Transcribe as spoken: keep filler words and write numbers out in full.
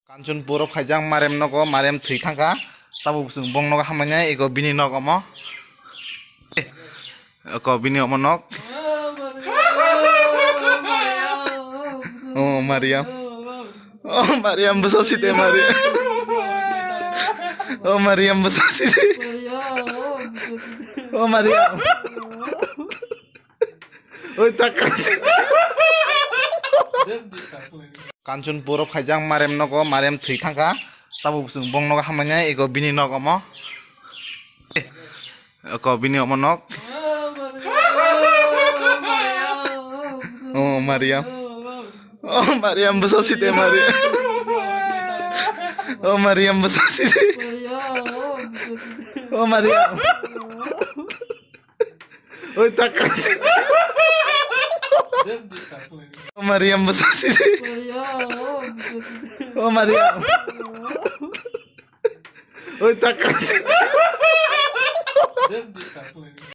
Kanchanpur o phaijak Mariam nogo, Mariam thwi thangkha. Tabuk chwng bong nogo hamlainai, ego bini nok omo. Eko bini omo nok. O Mariam. O Mariam, bwsa side Mariam. O Mariam, bwsa side. O Mariam. Oi, tak. Kanchanpur o phaijak Mariam nogo, Mariam thwi thangkha. Tabuk chwng bong nogo hamlainai, ego bini nok omo. Eko bini omo nok. O Mariam. O Mariam, bwsa side Mariam. O Mariam, bwsa side. O Mariam. Oi, tak. O Mariam, bwsa side. O Mariam. Oi, tak.